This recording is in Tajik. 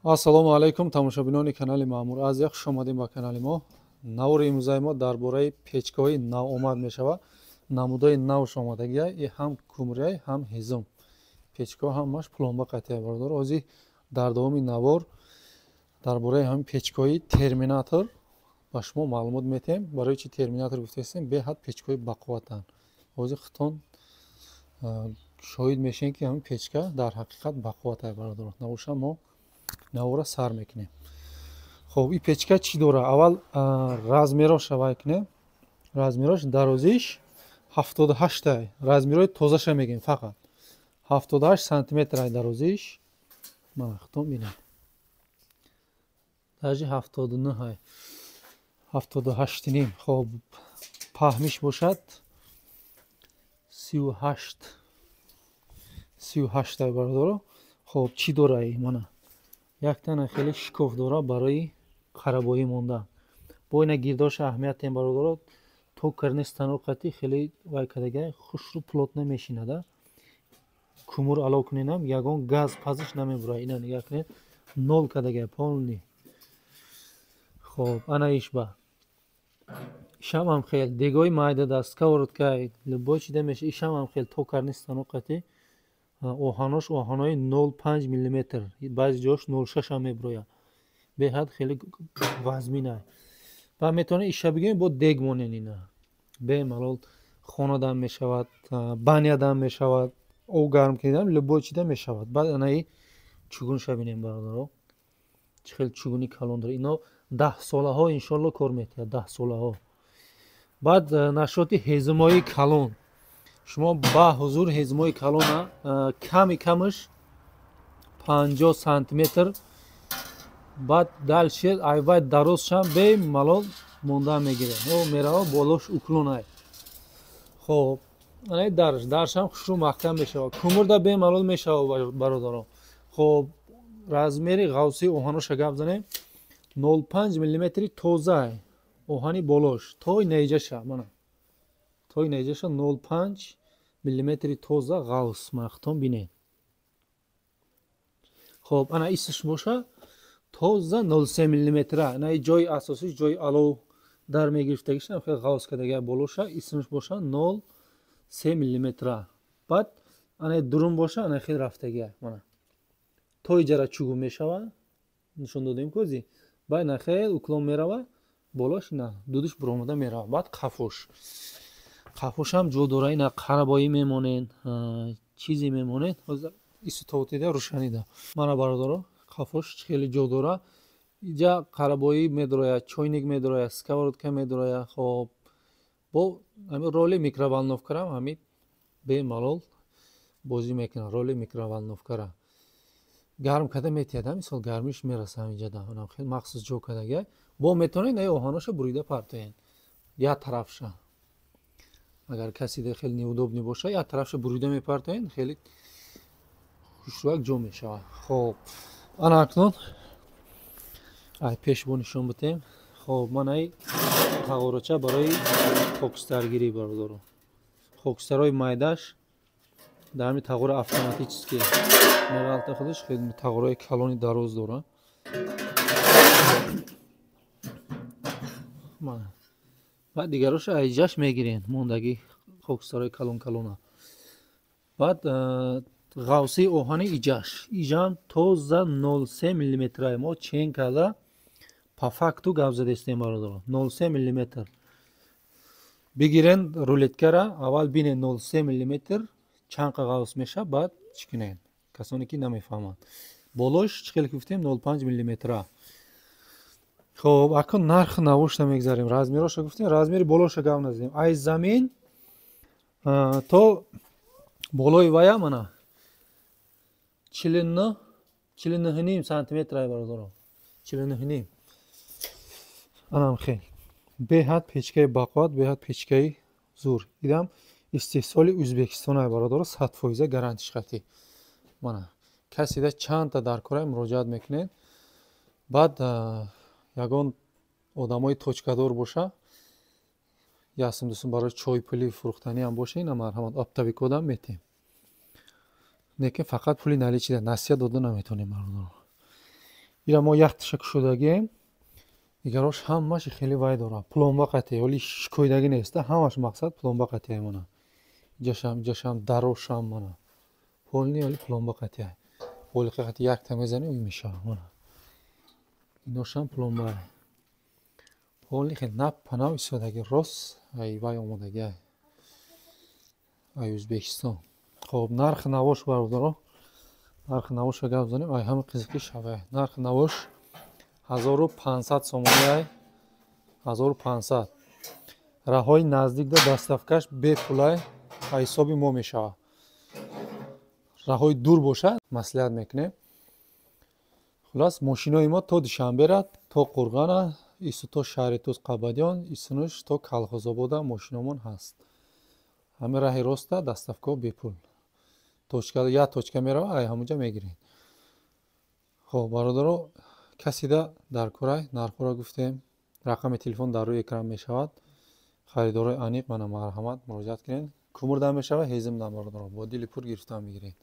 Ассалому алайкум, тамошобинони канали Маъмур Азия, хуш омадем ба канали мо. Навори имрӯзаи мо дар бораи печкаҳои навомад мешавад. Намудаи навш омадагия и ҳам кумрияй, ҳам ҳезум. Печкаҳо ҳамаш пломба қатъия, бародар. Ҳозир дар давоми навор дар бораи ҳамин печкаҳои терминатор ба шумо маълумот метиҳем. Барои чи терминатор гуфтаистем? Беҳад печкаҳои бақувватанд. Ҳозир худтон шоҳид мешавем, ки ҳамин печка дар ҳақиқат бақувват ай, бародар. Набошад, мо навора сар мекунем. Хоб, ин печка чӣ дора? Аввал размероша вай кунем. Размерош, дарозиш 78-тай. Размерои тозаша мегем фақат. 78 сантиметр ай дарозиш. Мана, худтон бинед. Даже 79 ай. 78,5. Хоб, паҳмиш бошад 38. 38 ай, бародаро. Хоб, чӣ дора ай? Мана. Яктана хеле шикоф дора барои қарабоӣ мондан. Бо ина гирдоша аҳамият тем, бародаро, токарный станок қати хеле вай кардагай, хушрӯ плотно мешинада. Кумур ало куненам, ягон газ пазиш намебурад. Ина нигоҳ кунед, нол кардагай, полный. Хоб, ана иш ба. Ишам хел дегои майда да, сковородка, любой чида меша. Ишам хел токарный станок қати оҳанош оҳанои 0,5 миллиметр, баъзе ҷош 0,6 ҳам мебурояд. Беҳад хеле вазминай. Ва метавонед иша бигиред, бо дег монен ина. Бемалол хонадам мешавад, банядам мешавад, об гарм кунедам, любой чида мешавад. Баъд анаи чугунша бинем, бародаро. Чӣ хел чугуни калон дора. Ино 10 солаҳо иншолло кор метиҳад, 10 солаҳо. Баъд нашоти ҳезумои калон. Шумо ба ҳузур ҳезумои калона ками камаш 50 сантиметр, баъд дальше айвай дарозшам бемалол монда мегирад. Мерава, болош уклонай. Хоб, анаи дарш, даршам хушрӯ маҳкам мешавад. Кумурда бемалол мешавад, бародаро. Хоб, размери ғавсии оҳаноша гап занем, 0,5 миллиметри тоза оҳани болош тои неҷаша, мана тои неҷаша 0,5 миллиметри тоза ғавс, мана бинед. Хоб, ана исш боша тоза 0,3 миллиметра. Ана ҷои асосиш, ҷои алов дар мегирифтагиша хел ғавс кардага болоша, исмш боша 0,3 миллиметра. Баъд ана дурун боша, ана хел рафтагия, мана тои ҷара чугун мешава, нишон додем кози. Баъд ана хел уклон мерава, болош ина дудуш буромада мерава. Баъд қафош. Қафошам ҷо дора, ина қарабоӣ мемонед, чизе мемонед. Ҳозир иститоатида рӯшанида. Мана, бародаро, қафош хеле ҷо дора. Иҷа қарабоӣ медрояд, чойник медрояд, сковородка медрояд. Хоб, бо ҳамин роли микроволновкарам ҳамин бемалол бозӣ мекунад, роли микроволновкара. Гарм карда метиҳад, мисол гармиш мераса ҳаминҷада. Хеле махсус ҷо кардагия. Бо метавонед ин оҳаноша бурида партоед. Як тарафша. Агар каси хеле неудобный боша, як тарафша бурида мепартоед, хеле хушрӯяк ҷо мешавад. Хоб, ана акнун ай пеш бо нишон битем. Хоб, ман ай тағорача барои хокистаргирӣ, бародаро. Хокистарҳои майдаш дар ҳамин тағора автоматически меғалта худаш, хеле тағораи калони дароз дора. Мана. Баъд дигароша айҷаш мегирен, мондагӣ хокистарҳои калон калона. Баъд ғавсии оҳани иҷаш. Иҷам тоза 0,3 миллиметрай. Мо чен карда по факту гап задестем, бародаро. 0,3 миллиметр. Бигирен рулеткара, аввал бинен 0,3 миллиметр чанд ғавс меша, баъд чӣ кунен? Касоне ки намефаҳманд. Болош чӣ хеле гуфтем 0,5 миллиметра. Хоб, акун нархи навошта мегзарем. Размероша гуфтем, размери болоша гап назадем. Ай замин то болои вая мана 49, 49,5 сантиметр ай, бародаро. 49,5. Анам хел. Беҳад печкаи бақувват, беҳад печкаи зур. Идам истеҳсоли Ӯзбекистон ай, бародаро, 100% гарантиш қатӣ. Мана касида чандта дар кора муроҷиат мекунед. Баъд ягон одамои точкадор боша, ясм дусум барои чойпулӣ фурӯхтанӣ ҳам боша, ина марҳамат, оптовикодам метиҳем. Лекин фақат пули наличида, насия дода наметавонем, бародаро. Ира мо якташа кушодагием, дигарош ҳамаш хеле вай дора, пломба қатъи, ҳоли шикоидагӣ неста, ҳамаш мақсад пломба қатъи. Мана иҷашам, иҷашам, дарошам, мана полный ҳоли пломба қатъи, болиқа қатъи, якта мезани, уй мешава. Мана иношам пломба, полный, хеле нап-нав истодаги, рост ай вай омодаги, ай Ӯзбекистон. Хоб, нархи навош, бародаро, нархи навоша гап занем, ай ҳама қизиқи шавай. Нархи навош 1500 сомонӣ, ай 1500. Раҳои наздикда доставкаш бепулай, ай ҳисоби мо мешавад. Раҳои дур бошад, маслиҳат мекунем. Хулас, мошинои мо то Душанбера, то Қурғана, исту то шаҳри Туз, Қабадиён, истунуш то Калхозобода мошиномон ҳаст. Ҳамин раҳи роста доставкаҳо бепул, точка як точка мерава, ай ҳамунҷа мегиред. Хоб, бародаро, касида дар курай, нархҳоро гуфтем, рақами телефон дар рӯи экран мешавад. Харидорои аниқ, мана, марҳамат, муроҷиат кунед. Кумурдам мешавад, ҳезимдам, бародаро, бо дили пур гирифта мегиред.